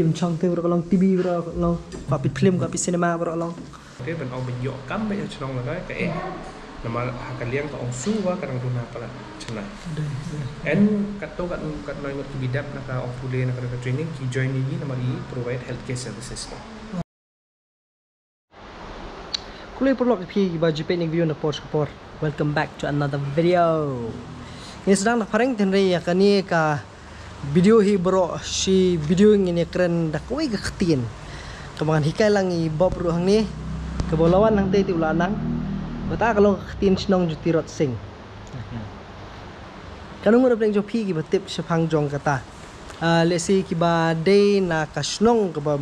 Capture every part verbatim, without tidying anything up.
Chong te bro long, T V bro long, ka pit film, ka pit cinema bro long. Te ban ong ban ïoh kam ba ïa chnong la ka eh. Namar ha ka liang ka ong su wa ka dang duna palat chna. En kat to kat kat noi ngot ki bidap na ka ong pule na ka, ka training ki join ni namar i provide healthcare services. Khublei paralok ïa phi kiba ju peit ïa ka video na por sha ka por. Welcome back to another video. Ngi sdang na phareng tynrai ïa kane ka video hi bro, shi video ngin ïa kren da kawei ka ktien kaba ngan hikai lang i Bob ruh hangne, kaba u la wan hangtei te u la nang. Kata ka long ka ktien shnong jong Tirot Sing. Ka nong ruh pdeng jong phi kiba tip shaphang jong kata. Ah, lehse kiba dei na ka shnong kaba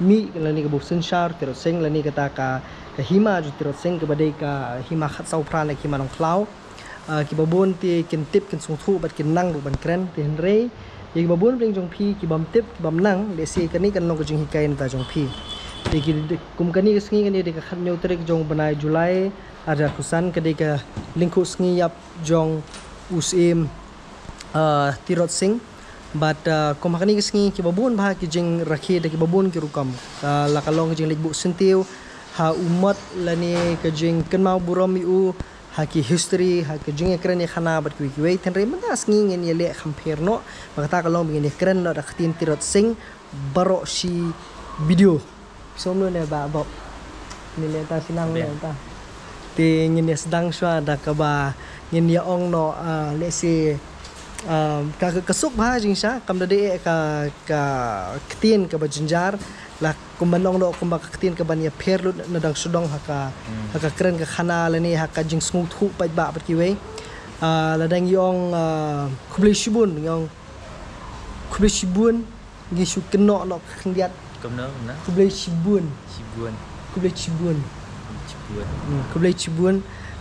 mih lane kaba synshar Tirot Sing lane kata ka, ka hima jong Tirot Sing kaba dei ka hima khatsaw phra ne ka hima Nongkhlaw. Ah, kiba bun te kin tip kin sngewthuh bad kin nang ruh ban kren te hynrei ïa kiba bun pdeng jong phi kibam tip kibam nang, lehse kane kan long ka jinghikai na ka bynta jong phi. Te ki, kum kane ka sngi kane dei ka khathynñiew tarik jong u bnai July ar hajar arphew san, ka dei ka lyngkhuh sngi ïap jong u Syiem, ah, Tirot Sing. Bad, ah, kum ha kane ka sngi kiba bun bha ki jingrakhe da kiba bun ki rukom. Ah, la ka long ka jingleit buh syntiew ha u mot lane ka jingkynmaw burom ïa u ha ki history, ha ki jingïakren ïakhana bad kiwei kiwei. Te hynrei mynta ka sngi ngin ïaleh kham pher noh, ba kata ka long ba ngin ïakren noh da ka ktien Tirot Sing baroh shi video. Som lu ne ba Bob. Ni le ta sinang le ta. Te ngin ïa sdang shuwa da kaba ngin ïa ong noh, ah, lehse, ah, ka, ka, ka suk bha jingshisha, kam da dei ka, ka ktien kaba jynjar, la kumba ong noh kumba ka ktien kaba ïapher lut na dang shu dong ha ka, ha ka kren ka khana lane ha ka jingsngewthuh paidbah bad kiwei. Ah, la dang ïa ong, ah, khublei shibun, ïa ong khublei shibun. Ngi shu kynnoh noh khyndiat. Kumno, kumno? Khublei shibun. Shibun. Khublei shibun. Shibun. Hmm, khublei shibun.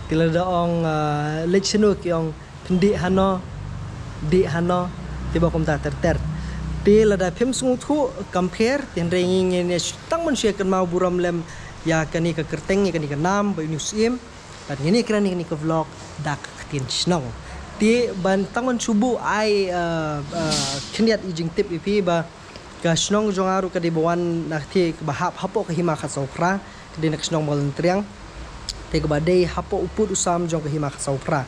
Te lada ong, ah, leit shano ki ong pyndih hano. Dih hano. Te ba kumta ter ter. Te lada phim sngewthuh kam pher, te hynrei ngi ngin ïa shu tang ban shu ïa kynmaw burom lem ïa kane ka kyrteng, ïa kane ka nam ba uni u Syiem. Bad ngin ïa kren ïa kane ka vlog da ka ktien shnong. Te ban tang ban shu buh ai, ah, ah, khyndiat i jingtip ïa phi ba ka shnong jong nga ruh ka dei ba wan na ka thie kaba hap hapoh ka hima khatsaw phra, ka dei na ka shnong Mawlyntriang. Te kaba dei hapoh u pud u sam jong ka hima khatsaw phra.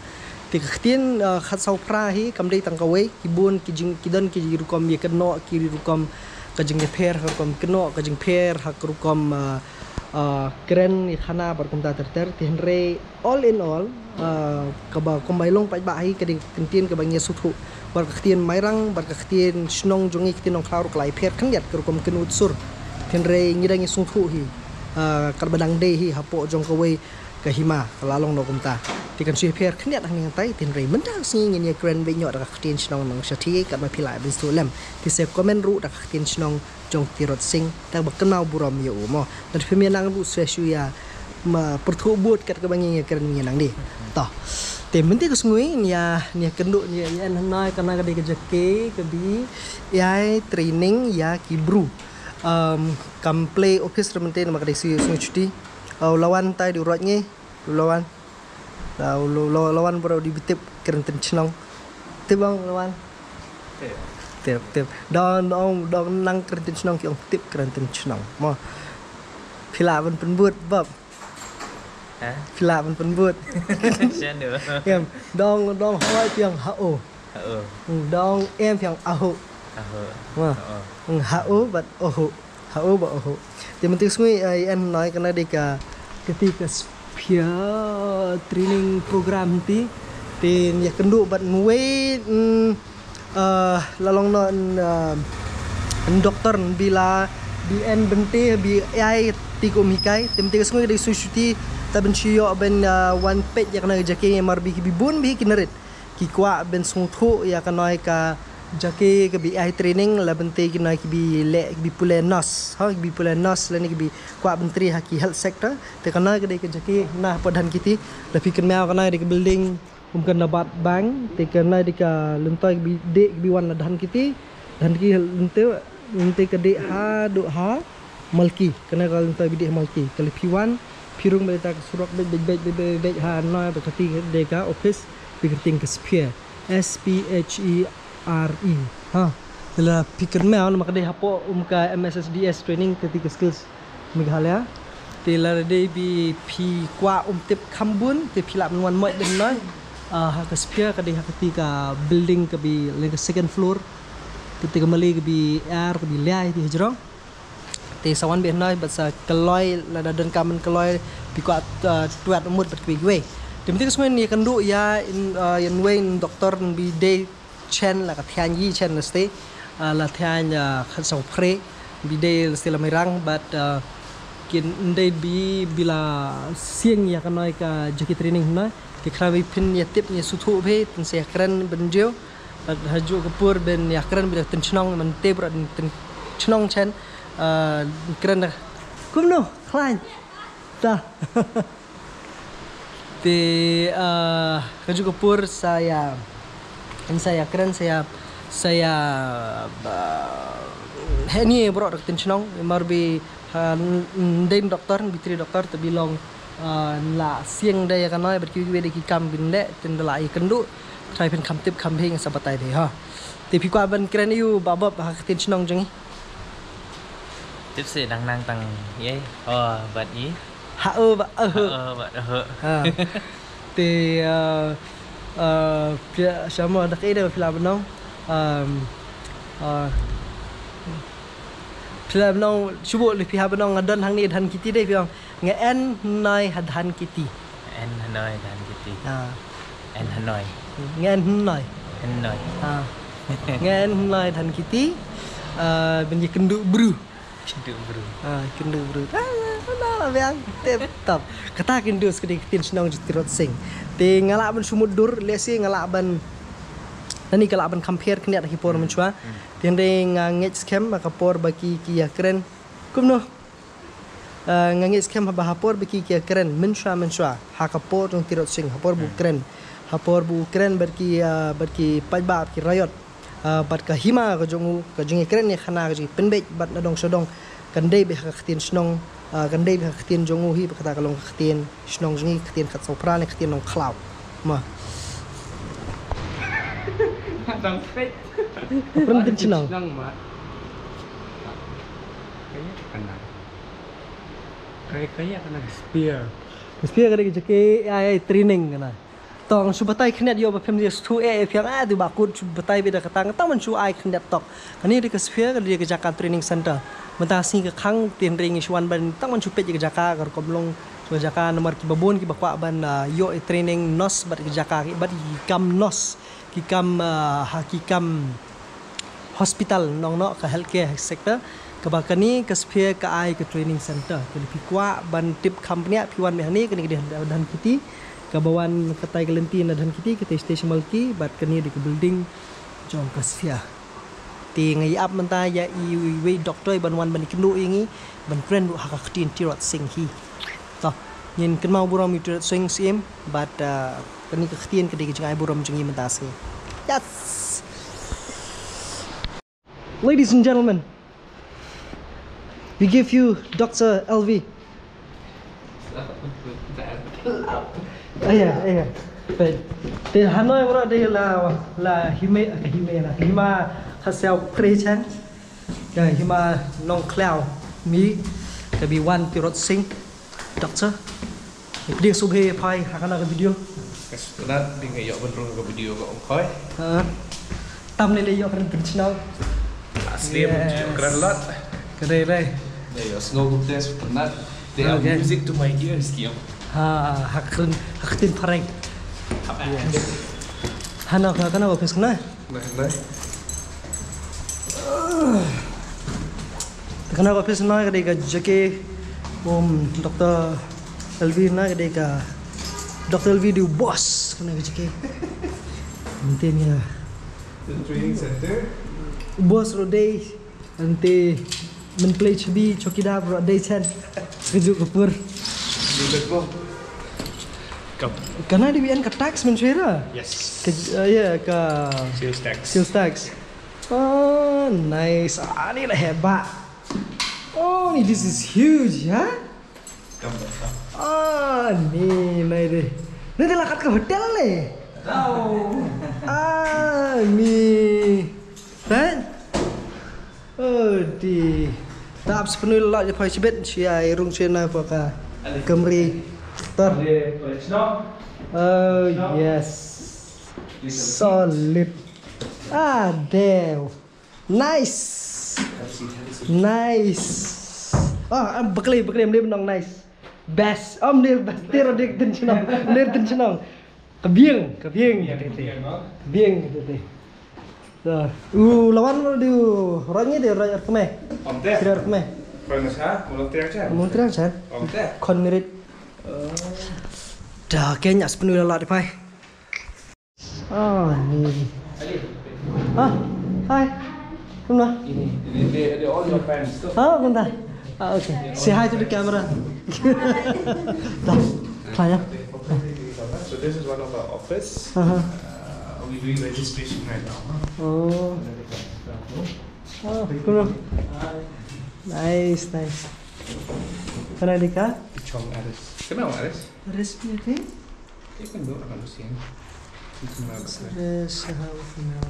Te ka ktien, ah, khatsaw phra hi kam dei tang kawei, ki bun ki jing, ki don ki rukom ïa kynnoh, ki rukom ka jingïapher ha ka rukom kynnoh, ka jingpher ha ka rukom, ah, ah, kren ïakhana bad kumta ter ter. Te hynrei all in all, ah, kaba kumba i long paidbah hi ka dei ka ktien kaba ngi ïa sngewthuh. Bad ka ktien Mairang bad ka ktien shnong jong ngi, ktien Nongkhlaw ruh ka la ïapher khyndiat ka rukom kynnoh sur. Te hynrei ngi dang ïa sngewthuh hi, ah, katba dang dei hi hapoh jong kawei ka hima, ka la long noh kumta. Te kan shu ïapher khyndiat hangne hangtai, te hynrei mynta ka sngi ngin ïa kren beit noh da ka ktien shnong Nongshathie katba phi lah ban sngewthuh lem. Te sa comment ruh da ka ktien shnong jong Tirot Sing, te ba kynmaw burom ïa u mo. Lada phim ïa nang ruh sa shu ïa ma pyrthuh bud kat kaba ngi ïa kren ngi nang di. To. Te mynta ka sngi ngi ïa, ngi ïa kynduh ngi ïa, ïa en hangne, kane ka dei ka jaka kaba ïa training ïa ki bru. Um, kam plie office ruh mynta namar ka dei sngi, sngi chuti. Aw, lawan tai di rot ngi. Lawan. Law, law, law, lawan bro di bitip kren ten chnong. Tip bang lawan. Tip. Tip, tip. Dong, dong, dong nang kren ten chnong ki ong tip kren ten chnong. Mo. Phi lah ban pynbud, Bob. Ha? Phi lah ban pynbud. Sian tu. Em, dong, dong hoi phi ong ha o. Ha o. Hmm, dong em phi ong aho. Aho. Mo. Ha o. Hmm, ha o, but oho. Ha o ba oho. Te mynta ka sngi, eh, ïa en noi kane dei ka, ka ti ka Spear training program ti. Te ïa kynduh bad ngi wei, mm, eh, la long noh, eh, doktor bi la, bi en bynta, bi ai ti kum hikai. Te mynta ka sngi dei sngi chuti, ta ban shu ïoh ban, eh, wan peit ïa kane ka jaka mar ba ki bun ba ki narit. Ki kwah ban sngewthuh ïa kane ka jaka kaba ai training, la bynta kine kiba leh, kiba pule nurse, ha, kiba pule nurse lane kiba kwah ban trei ha ki health sector. Te kane ka dei ka jaka na hapoh Dhankheti, la phi kynmaw kane ka dei ka building kum ka NABARD Bank, te kane ka dei ka lyngtoi kaba dei kaba wan na Dhankheti, Dhankheti lyngtoi, lyngtoi ka dei haduh ha Malki, kane ka lyngtoi ba dei ha Malki. Ka la phi wan, phi rung beit ha ka surok beit, beit, beit, beit, beit, beit, ha noi ba ka ti dei ka office, phi kyrteng ka Spear. S P H E R E. Ha. Te la phi kynmaw namar ka dei hapoh um ka M S S D S training ka ti ka skills Meghalaya. Te la dei ba phi kwah um tip kham bun te phi lah ban wan moit beit hynrei. Ah, ha ka Sophia ka dei ha ka ti ka building ka bi leng ka second floor. Te ka mali ka bi ar ka bi liai ti hajrong. Te sa wan beit hynrei bad sa kloi lada don ka man kloi phi kwah, ah, twat mut bad kiwei kiwei. Te mynta ka sngi ïa kynduh ïa in, ah, ïa wei in doktor bi dei chen la ka thiang yi chen la ste, ah, la thiang, ah, khat saw phre bi dei la ste la Mairang bad, ah, kin dei bi bi la sieng ïa ka noi ka jaki training hynrei. Te khra bi phin ïa tip ïa suthu be tin se kren ben jeu. Bad ha ju ka pur ben ïa kren bi da tin chnong man te bra tin chnong chen, ah, kren da. Kumno khlain ta. Te, ah, ka ju ka pur sa ïa, sa ïa kren sa ïa, sa ïa, ah, heni bro da ka tin chnong mar bi, ah, n- n- dei doktor bi tri doktor te bi long, ah, la sieng dei ka noi bad ki ki dei ki kam bin dei tin da la i kynduh. Trai phin kham tip kham bhing sa batai dei ha. Te phi kwah ban kren ïa u ba bab ha ka tin chnong jong i. Tip se dang nang tang ye. Oh, bad i. Ha, oh, ba, oh. Oh, bad, oh. Ha. Te, uh, uh, pia sama da kai da phi lah ban ong. Um, uh, phi lah ban ong, shu buh lei phi hap ban ong nga don hangne Dhan Kiti dei phi ong. Nga en hynrei ha Dhan Kiti. En hynrei Dhan Kiti. Ha. En hynrei. Nga en hynrei. Hynrei. Ha. Nga en hynrei Dhan Kiti. Uh, ben ïa kynduh bru. Kynduh bru. Ha, kynduh bru. Ah, na la biang. Tip top. Kata kynduh skedi ka tin chnong jong Tirot Sing. Te nga lah ban shu mutdur, lehse nga lah ban, nani ka lah ban compare khyndiat ha ki por mynshuwa. Hmm. Te hynrei nga ngeit skhem ha ka por ba ki ki ïa kren. Kumno? Ah, nga ngeit skhem haba ha por ba ki ki ïa kren mynshuwa mynshuwa ha ka por jong Tirot Sing, ha por ba u kren, ha por ba u kren bad ki, ah, bad ki paidbah, ki raiot, ah, bad ka hima ka jong u, ka jingïakren ïakhana, ka jingpynbeit bad na dong sha dong, kan dei beit ha ka ktien shnong, ah, kan dei beit ha ka ktien jong u hi, bad kata ka long ka ktien shnong jong ngi, ka ktien khatsaw phra ne ka ktien nongkhlaw. Ma. Dang peit. Ka pynbeit shnong. Shnong ma. Kaya kana. Kaya, kaya kana spear. Spear ka dei ka jaka ai training kana. Tang shu batai khyndiat ïoh ba phem ïa stu e e phem a du ba kut shu batai beit da kata tang man shu ai khyndiat tok. Kane dei ka spear ka dei ka jaka training center. Mynta sngi ka khang tin ring shu wan ban tang man shu peit ïa ka jaka ka rukom long shu jaka namar kiba bun kiba kwah ban, ah, ïoh ïa training nurse bad ka jaka ki bad ki kam nurse ki kam, ah, ha ki kam hospital nong noh ka healthcare sector. Kaba kane ka spear ka ai ka training center. Kane phi kwah ban tip kham bniah phi wan meh hangne kane ka dei Dhan Kiti. Kaba wan katai ka lynti na Dhan Kiti katai station Malki bad kane dei ka building jong ka spear. Te nga ïa ap mynta ïa i wei doktor ban wan ban kynduh ïa ngi ban kren ruh ha ka ktien Tirot Sing hi. To, ngin kynmaw burom ïa Tirot Sing Syiem bad, ah, kane ka ktien ka dei ka jingai burom jong ngi mynta sngi. Yes. Ladies and gentlemen, we give you Doctor L V. Aya, aya. Te hanoi bro de la la hime ka hime la hima khasiaw present. Ka hima nongkhlaw mi ka bi wan Tirot Sing. Doctor. Pdiang sngewbha ïa phi ha kane ka video. Ka sngewtynnat dei nga ïoh ban rung ka video ka ong khoi. Ha. Tam ne le ïoh kren pynchnaw. Asli ban ïoh kren lot. Ka dei dei. Ïa ïoh sngew ka btes sngewtynnat. They have music to my ears kiam. Ha ha kren ha kren phareng. Hana ka kana office na. Nai, nai. Te kane ka office na ka dei ka jaka um Doctor L V na ka dei ka Doctor L V dei u boss kane ka jaka. Mynta ïa. The training center. Boss ruh dei. Ante men play chbi chowkidar bro dei chen. Ka juk ka pur. Ka kana dei bi en ka tax men chwera. Yes. Ka, uh, yeah, ka sales tax. Sales tax. Oh, nice. Ah, ni la hebat. Oh, ni this is huge, ha? Ah, ni nai dei. Ni dei la kat ka hotel ni. Ah, ni. Kan? Oh, di. Dap sepenu la di phai sibit si ai rung sina pa ka kemri. Tor. Oh, yes. Solid. Ah, damn. Nice. Nice. Ah, bakle bakle mli nong nice. Best. Om ni best. Tiro dik din chinong. Lir din chinong. Ka biang, ka biang. Ka biang, ka biang. So, u lawan mo di u roi ni di roi ar kme. Om te. Kira ar kme. Roi na sa, mo te ar chan. Mo te ar chan. Om te. Kon mirit. Da kenya sepenu la la di pai. Oh, ni. Ah, hi. Kumno? Ini, ini, they, they all your fans. So, ah, kumta. Ah, okay. Say hi to the camera. Dah. Kaya. So this is one of our office. Uh-huh. Uh, we're doing registration right now. Oh. Oh, kumno? Nice, nice. Kana dika? Chong Aris. Kenal Aris? Aris ni. Dia kan duk anak Lusian. Dia kenal kat sana. Aris, ha, kenal.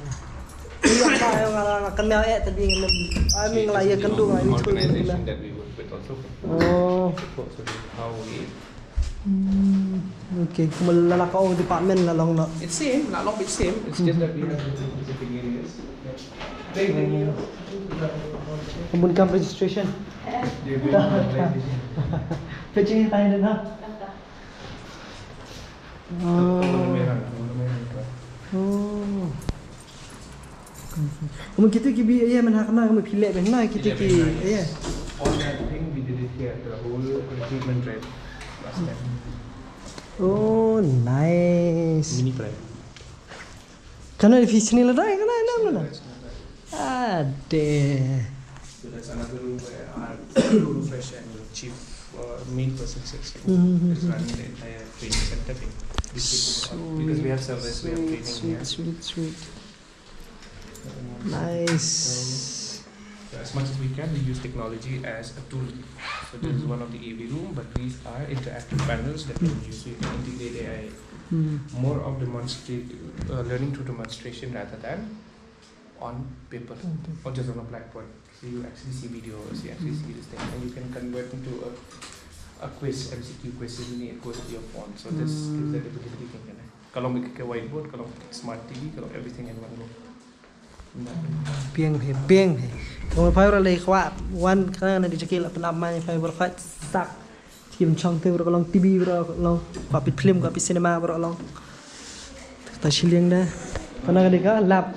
Iya, Pak, yang ala kenal eh tadi ngelem. Ah, ni ngelai ya kendung, ah, ni tu organization that we work with also. Oh. It works with how we. Hmm. Okay, kuma la la ka ong department la long no. It's same, la long it's same. It's just that we have different areas. They, they, Kemun kam registration. They bring registration. Fetching time na. Oh. Oh. Kamu kita ki bi ya mana kana kamu pilih bena kita ki ya. All that thing we did it here, the whole recruitment drive last time. Oh, nice. Mini pride. Kana di office ni la dai kana na mana. Ade. So that's another room where our room fresh and chief uh, main person sits. Mm-hmm. Is running the entire training center thing. These people are, because we have servers, we have training here. Sweet, sweet, sweet. Nice. So as much as we can, we use technology as a tool. So this is one of the A V room, but these are interactive panels that can use, we can integrate A I more of demonstrate uh, learning through demonstration rather than on paper or just on a blackboard. So you actually see videos, you actually see this thing, and you can convert into a, a quiz, M C Q quiz, and it goes to your phone. So this gives that ability thing. Ka long bad ka whiteboard, ka long smart T V, ka long everything in one go. Biang hi, biang hi. Kong fiber le khwa wan kana na di chakil apna mai fiber khwa sak. Kim chong te bro long T V bro long. Ka pi film ka pi cinema bro long. Ta shiliang da. Kana ka dika lab.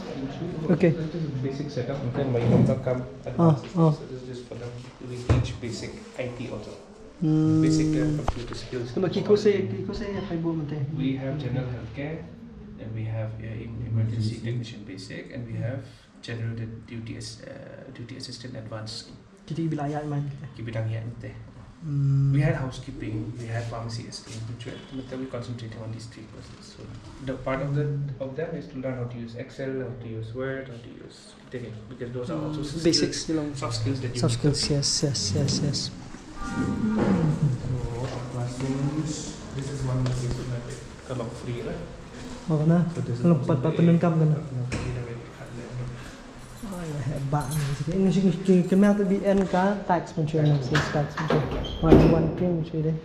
Okay. Basic setup, mungkin mai kam. Oh, oh. So this is just for them to teach basic I T also. Hmm. Basic level computer skills. Kuma ki course, ki course ya phai bo mate. We have general healthcare, and we have uh, in emergency technician basic, and we have general du- duty as uh, duty assistant advanced scheme. Kita bila ya man kita. Ki bidang ya nte. Hmm. We had housekeeping, we had pharmacy assistant, which were, but then we concentrating on these three courses. So the part of the of them is to learn how to use Excel, how to use Word, how to use Taking, because those are also soft basics, skills, you know. Soft skills that you soft need to skills, yes, yes, yes, yes. So, our classrooms, this is one location that they allow free, right? Oh, na? So this is kalau also pat pat free. Penengkam kan? Not free, the way they cut them. Oh, ya, hebat. Ini sih, sih, kena tu B N K, tax mention, sales tax mention. One, one thing, sih deh.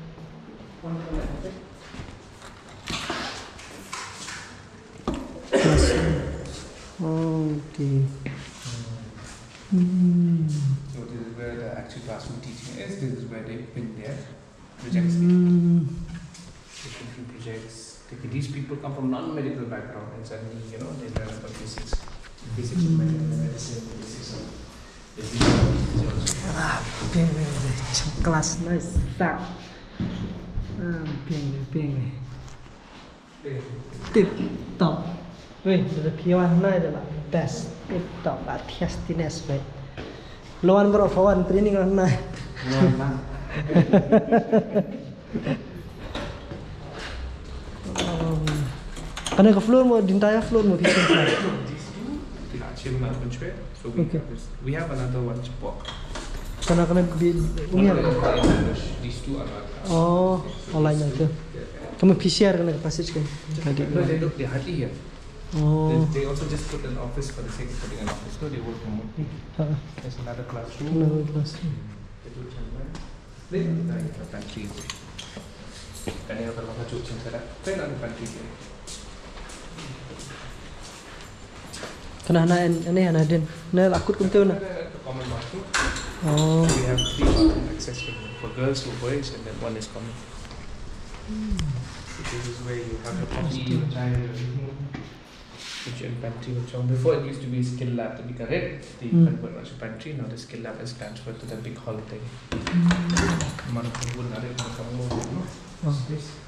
Okay. Hmm. So this is where the actual classroom teaching is. This is where they pin their projects. Hmm. They pin projects. They, these people come from non-medical background, and suddenly, you know, they learn about basics, basics of med- medicine, basics of Ah, ping, ping, ping. Class nice. Tak. Ah, ping, ping. Tip top. Weh, the P one na the best. Tip top. At thiastiness, weh. Lawan bro, lawan training na. Lawan na. Um, kane ka floor mo, the entire floor mo, this one. These two, the Archie and Malcolm Square. So we Okay. have this. We have another one spot. Kana kana bi One umiar. of them are in English. These two are not. Oh, online na tu. Kamu P C R kana ka passage kan. Tadi. No, they don't. They're hardly here. Oh. They, they also just put an office for the sake of putting an office. No, they work remotely. Ha. There's another classroom. Another classroom. They do children. They do the pantry. Kane ka long ka ju chen sara. Kane ka pantry. Kane hana en, ane hana din. Ne la kut kumtu na. Common bathroom. Oh. We have three bathroom access to for girls, for boys, and then one is common. So this is where you have your coffee, your chai, your kitchen, pantry, your chong. Before it used to be a skill lab, to be correct. The convert was a pantry, now the skill lab has transferred to the big hall thing. Mana pun ada mana kamu. Oh.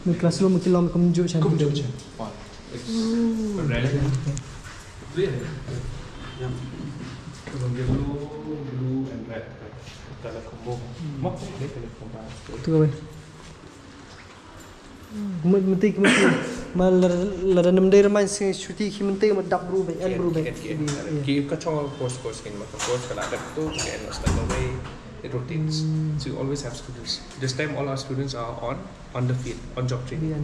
Ni classroom mungkin lom kumjuk chan. Kumjuk chan. It's red. Green. Yeah. Blue, blue and red. Color combo. Mak, color combo. Tu kan. Mynta mynta ma lada nym dei remind sing shuti ki mynta ma dap bru ba en bru ba. Ki ka chong course course kin ma course ka la dap tu ka en sta ka wei. It rotates. So you always have students. This time all our students are on on the field, on job training.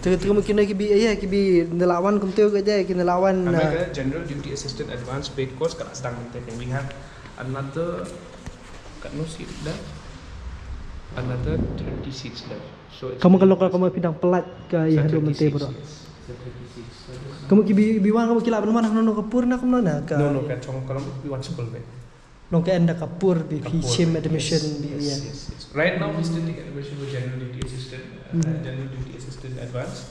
Te te ma kine ki bi ya ki bi nelawan kumte ka ja ki nelawan. Ka general duty assistant advanced paid course ka la sdang mynta. We have another, kat no seat dah? Another thirty seats left. So it's Kamu kalau kamu pidang pelat ka ya hadu mynta bro. Kamu ki bi bi wan kamu ki la ban wan no ka pur na kamu na ka. No no ka chong kalau bi wan school be. Nong ka enda ka pur bi phi chim admission bi ya. Right now we still take admission for general duty assistant, uh, general duty assistant advance.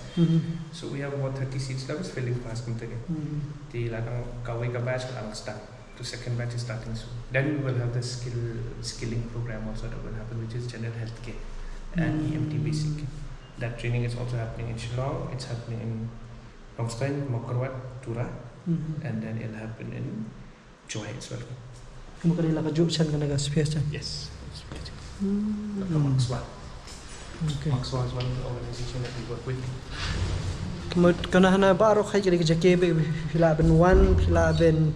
So we have about thirty seats left, filling fast kumta ke. Ti la tang kawei ka batch ka ang start. The second batch is starting soon. Then we will have the skill skilling program also that will happen, which is general healthcare and E M T basic. That training is also happening in Shillong. It's happening in Nongstoin, Mawkyrwat, Tura, and then it'll happen in Jowai as well. Kamu ka dei la ka juk chan ka na ka space chan. Yes. Ka Makswa. Okay. Makswa is one of the organization that we work with. Kamu ka na hana ba ro khai ka dei ka jake be phi la ben wan phi la ben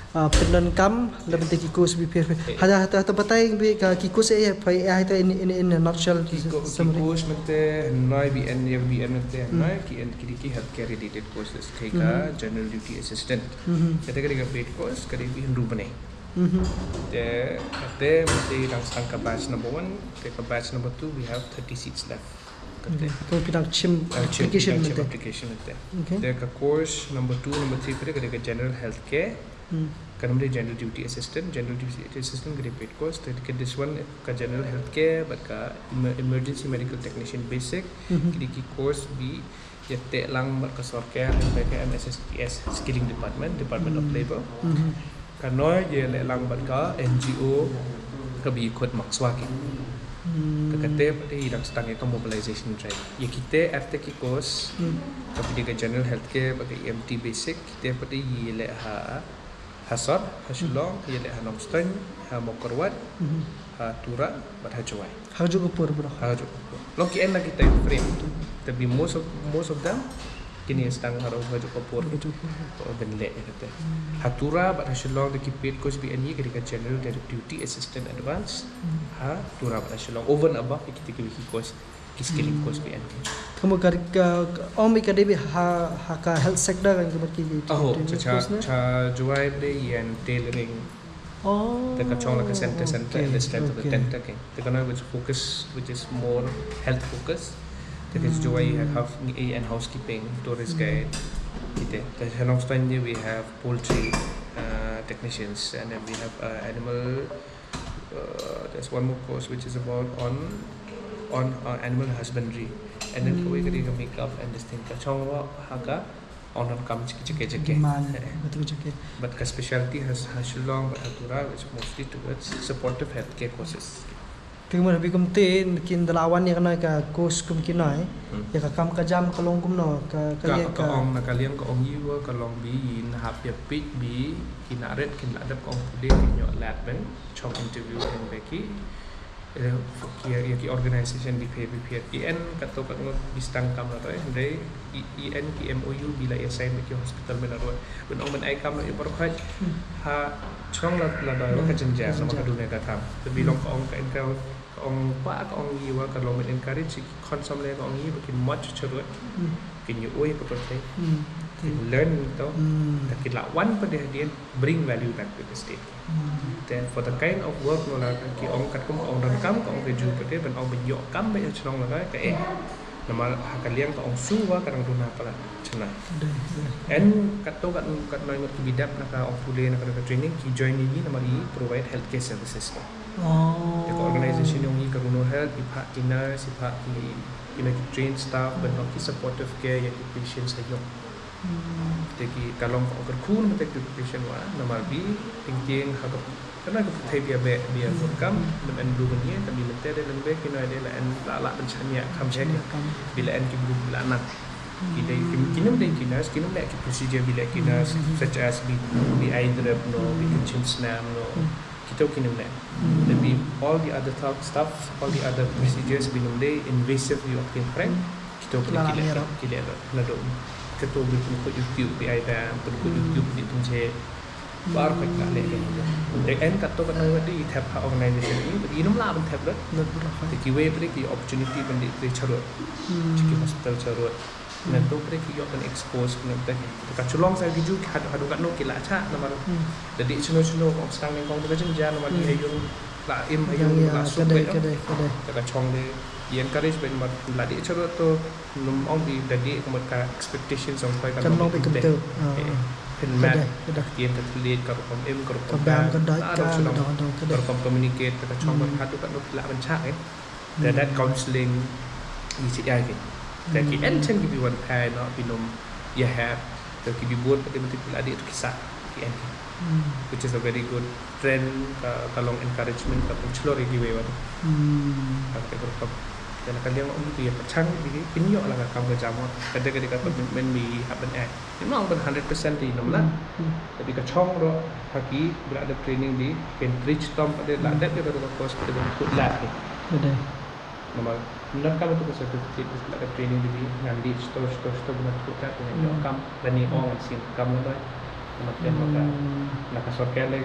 pyndonkam la ben te ki course bi phi. Hata hata hata batai be ka ki course e pha e hata in in in a nutshell summary. Ki course mynta noi bi en ya bi en mynta noi ki en ki dei ki healthcare related courses kai ka general duty assistant. Kata ka dei ka paid course ka dei bi hynru bnai. Te kate mynta dang sdang ka batch number one, te ka batch number two we have thirty seats left. Kate. Ko pidang chim application mynta. Application mynta. Te ka course number two, number three ka dei ka general healthcare. Ka number general duty assistant, general duty assistant ka dei paid course. Te ka this one ka general healthcare bad ka emergency medical technician basic. Ki dei ki course bi ïa teh lang bad ka sorkar, ka M S S T S skilling department, Department of Labor. Ka noi ïa leh lang bad ka N G O ka bi khot Makswa ki. Ka kate pat i dang sdang ïa ka mobilization drive. Ïa kite ar te ki course ka bi dei ka general healthcare bad ka E M T basic, kite pat i leh ha ha Sor, ha Shillong, ïa leh ha Nongstoin, ha Mawkyrwat, ha Tura bad ha Jowai. Ha Jowai pur bro. Ha Jowai pur. Long ki en la ki time frame. Tapi most of most of them kini sdang ha Jowai pur. Ko ben leh kata. Ha Tura bad ha Shillong da ki paid course bi ani ka dei ka general duty assistant advance. Ha Tura bad ha Shillong over and above kita ki wiki course. Ki skilling course bi en. Kamu ka ka ong mi ka dei bi ha ha ka health sector kan kamu ki. Oh, cha cha Jowai bi ïa tailoring. Oh. Te ka chong la ka center center and the strength of the center ke. Te ka na which focus which is more health focus. Te ka Jowai ha have A and housekeeping, tourist guide. Kite. Te ha Nongstoin we have poultry uh, technicians and then we have uh, animal Uh, there's one more course which is about on on uh, animal husbandry, and then kawei ka dei ka makeup and this thing ka chong wa ha ka on on kam chiki chiki chiki. But ka specialty has ha Shillong bad ha Tura which mostly towards supportive healthcare courses. Te mo bi kum te kin da la wan ïa ka course kum ki noi ïa ka kam ka jam ka long kum no ka ka ong na ka liang ka ong ïa ka long bi yin hap ïa pit bi ki na ret kin la dep ka ong pule kin ïoh lad ben. Chong interview in beki ïa ki organization bi phe bi phe i en ka to ka ngot bi stang kam la to eh dei i en ki M O U bi la ïa sign beki hospital men arwah ben ong ben ai kam la ïa barkhaj ha chong la la da ka jynjar nama ka dunia ka kam te bi long ka ong ka en ka ong ba ka ong ïa wa ka long men encourage ki khon sam le ka ong ïa ba kin mat churut kin ïa oi ka to te Learn to. Ka ki la wan pat hadien, bring value back to the state. Then for the kind of work, no, la ki ong katkum ka ong donkam, ka ong ka ju pat ban ong ban ïoh kam ba ïa chnong la ka eh. Namar ha ka liang ka ong su wa ka dang duna palat chna. En kato kat kat noi ngut ki bidap na ka ong pule na ka training ki join ini namar i provide healthcare services. Ka organization yong i ka Runo Health, i phah ki nurse, i phah ki, you know, ki trained staff, ban ong ki supportive care ïa ki patients ha yong. Te ki ka long ka kyrkhu na te ki patient wa namar bi tingting ha ka kana ka thei bia be bia kam men en blue ban ye ka bi men te de leng be ki noi de la en la la ban chania kam chania bi la en ki blue la na ki de ki nim de ki nurse ki nim de ki procedure bi la ki nurse such as bi bi eye drip no bi kan chim snam no kito ki nim de. Tapi all the other stuff, all the other procedures bi nim de invasive ïa ki prank kito ki le ki le na do kito bi pun ko YouTube bi ai ba pun ko YouTube bi pun je bar ko ka le de. De en kato ka noi wa di thep ha organization ni bi nim la ban thep de. Te ki wei ki opportunity ban di te charot. Ki hospital charot. Na to pre ki ïoh ban expose na te ka chulong sa ki ju ka hadu hadu kat no ki la cha namar da di chino chino ko sang ni kong ka jin ja namar ni ayu la im ayu la su be. Te ka chong de i encourage ben mar la di charo to num ong di da di ko ka expectations ong kai ka no be kum te. Pen mat ki en ka thlit ka rukom im ka rukom ka bam ka dai ka rukom communicate ka chong ban hadu kat no ki la ban cha eh. Te that counseling i chi ai ki. Te ki en chen ki bi wan phai no bi num ïa ha. Te ki bi bun te ki la di ki sa ki en ki. Which is a very good trend ka ka long encouragement ka pun chlor ki wei wan. Ka te ko ko. Te na ka liang um ki ïa pachang bi ki pin ïoh la ka kam ka jam wa. Ka de ka de ka commitment bi hap ban ai. Ni ma ban hundred percent di num la. Tapi ka chong ro ha ki bra de training di ken trich tom ka de la de ka ko course ka de ko la ki. Namar nda ka tu ka certificate la ka training di ngan di sto sto sto bna tu ka tu ngan kam la ni ong an sin kam la. Namar ken maka na ka sorkar le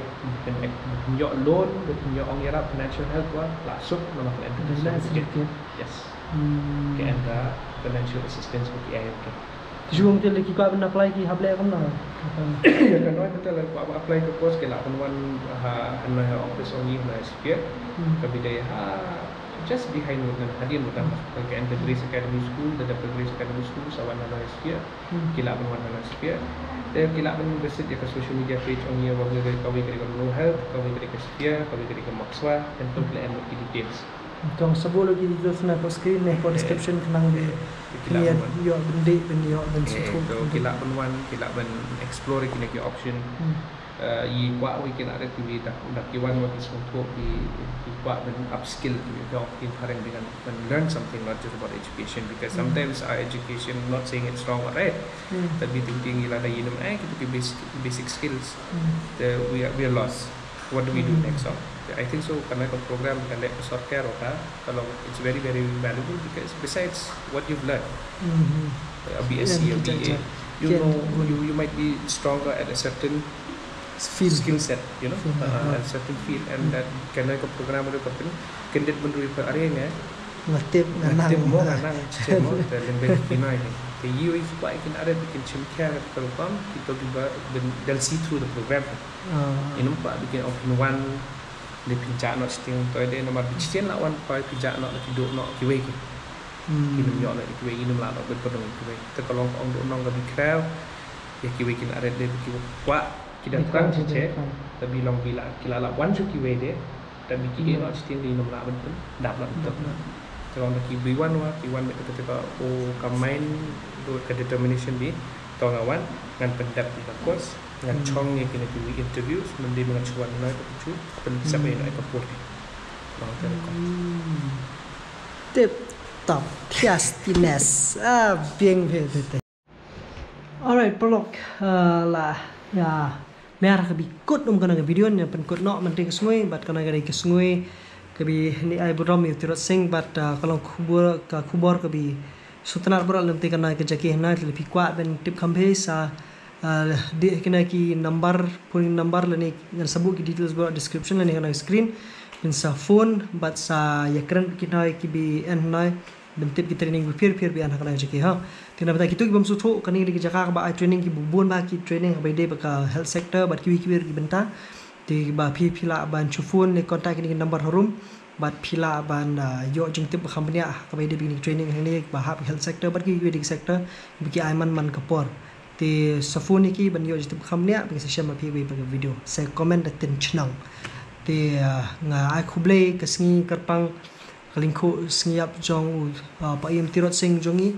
ken ek ken ïoh loan ken ïoh ong ïarap financial help wa la suk namar ken certificate. Yes. Ken ka financial assistance wa ki ai ken. Jung te le ki kwah ban apply ki hap leh kumno? Ïa ka noi te le kwah apply ka post ki lah ban wan ha hanoi ha office ong i hanoi Sphere. Ka bidai ha just behind Woodland hadien Woodland Hospital ka en ka Grace Academy School da da ka Grace Academy School sa wan hanoi Sphere. Ki lah ban wan hanoi Sphere. Te ki lah ban visit ïa ka social media page ong i wa ka wei ka Runo Health ka wei ka Sphere ka wei ka Makswa en to ki lah en ki details. Tong sa bulu ki details na ko screen ne ko description khnang bi ki lah ban ïoh bendih ben ïoh ben suthu. To ki lah ban wan ki lah ban explore ki ne ki option. I kwah wi ki lah ret ki wi dak dak ki wan wa ki suthu ki ki kwah ban upskill ki wi ki phareng bi kan ban learn something not just about education because sometimes our education not saying it's wrong or right. Tapi ting ting i lah da i num ai ki basic basic skills. The we are we are lost. What do we do next? I think so. Ka noi ka program ka leh ka sorkar ka ka long it's very very valuable because besides what you've learned, a B S c, a B A, you know, you you might be stronger at a certain skill set, you know, at a certain field, and that ka noi ka program ka pyn ken dit ban rui pa are nge. Nga tip nga nang. Tip mo nga nang che mo te leng ben ki noi. Te you is why kin are bikin chim kya ka rukom kito ki ba ben they'll see through the program. Inum pa bikin open one. Dei pynjah noh sting toy dei namar bi chitien la wan poi pynjah noh ki duh noh kiwei ki. Ki num ïoh noh kiwei, ki num lah noh bad pynrung kiwei. Te ka long ka ong duh nong ka bi khraw ïa kiwei kin aret dei ki kwah ki da thrang chiche. Te bi long bi lah ki lah lah wan shu kiwei dei. Te bi ki ïeh noh sting dei num lah bad pyndap noh. Te long da ki bi wan wa ki wan bad te ka o ka mind ka determination dei. To nga wan ngan pyndap ïa ka course. Ngan chong ïa kine ki interviews mynta ba ngan shu wan na ka chu pynshap ïa ka por. Long te ko. Tip top. Thias tines. Ah, biang bhe te. Alright, paralok, la ïa mer ka bi kut um kana ka video ne pynkut noh mynta ka sngi bad kana ka dei ka sngi ka bi ni ai burom ïa Tirot Sing bad ka long khubor ka khubor ka bi sutnar bro lem te kana ka jaki hna te phi kwah ben tip kham phi sa. Dih kine ki number, phone number lane ngan sa buh ki details bro description lane kane screen. Phin sa phone bad sa ïakren ki noi ki bi en noi. ban tip ki training pher pher biang ha kane ka jaka ha. Te na bynta kito ki bym sngewthuh, kane ka dei ka jaka kaba ai training kiba bun bha, ki training kaba ïadei bad ka health sector bad kiwei kiwei ki bynta. Te ba phi phi lah ban shu phone ne contact kine ki number harum bad phi lah ban, ah, ïoh jingtip ba kham bniah ha kaba ïadei bad kine ki training hangne ba hap health sector bad kiwei kiwei ki sector ba ki ai man man ka por. Te sa phone ïa ki ban ïoh jingtip ba kham bniah, ba ki sa shem ma phi ha kawei pat ka video. Sa comment da ktien shnong. Te, ah, nga ai khublei ka sngi kyrpang, ka lyngkhuh sngi ïap jong u, ah, Paiem Tirot Sing jong ngi.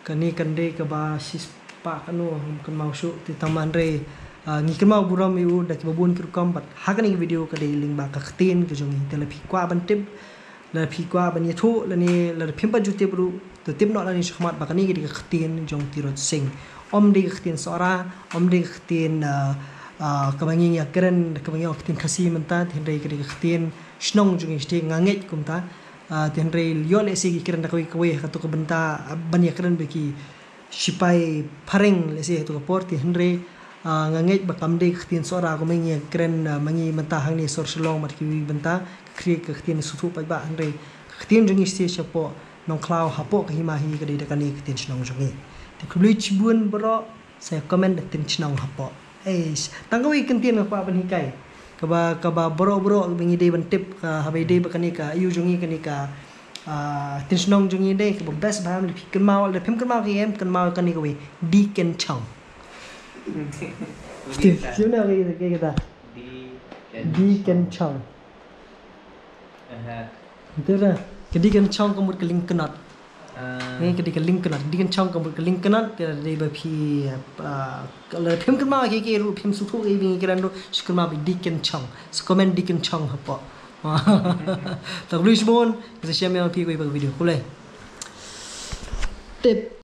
Kane kan dei kaba shispah kano, ngam kynmaw shuh, te tang ma hynrei, ah, ngi kynmaw burom ïa u da kiba bun ki rukom bad ha kane ka video ka dei lyngba ka ktien ka jong ngi. Te lada phi kwah ban tip, lada phi kwah ban ïathuh, lane lada phim pat ju tip ruh, to tip noh lane shakhmat ba kane ka dei ka ktien jong Tirot Sing. Ym dei ka ktien Sohra, ym dei ka ktien, ah, ah, kaba ngi ïakren, kaba ngi ong ktien Khasi mynta, te hynrei ka dei ka ktien shnong jong ngi shatei, nga ngeit kumta. Ah, te hynrei ïoh lehse ki kren da kawei kawei ha kato ka bynta, ah, ban ïakren bad ki shipai phareng lehse ha kato ka por, te hynrei, ah, nga ngeit ba kam dei ka ktien Sohra kumba ngi ïakren, ah, ma ngi mynta hangne sor Shillong bad kiwei bynta, ka khriek ka ktien sngewthuh paidbah, hynrei ka ktien jong ngi shatei shapoh Nongkhlaw hapoh ka hima hi ka dei da kane ka ktien shnong jong ngi. Te khublei shibun baroh, sa comment da ktien shnong hapoh. Eish, tang kawei ka ktien nga kwah ban hikai. Kaba, kaba baroh baroh ba ngi dei ban tip, ka, haba ïadei bad kane ka aiu jong ngi, kane ka, ah, ktien shnong jong ngi dei kaba best bha, lada phi kynmaw, lada phim kynmaw ka em, kynmaw kane kawei. Di Ken Chong. Steve, shu na kata, kata. Di Ken Chong. Aha. Te da, ka Di Ken Chong ka mut ka lyngknot. Ah. Ni ka dei ka lyngknot. Di Ken Chong ka mut ka lyngknot, te da dei ba phi, ah, lada phim kynmaw ki ki ruh, phim sngewthuh ki ba ngi kren ruh, shu kynmaw ba Di Ken Chong. Sa comment Di Ken Chong hapoh. Te khublei shibun, sa shem ïa phi ha kawei pat ka video. Khublei. Tip.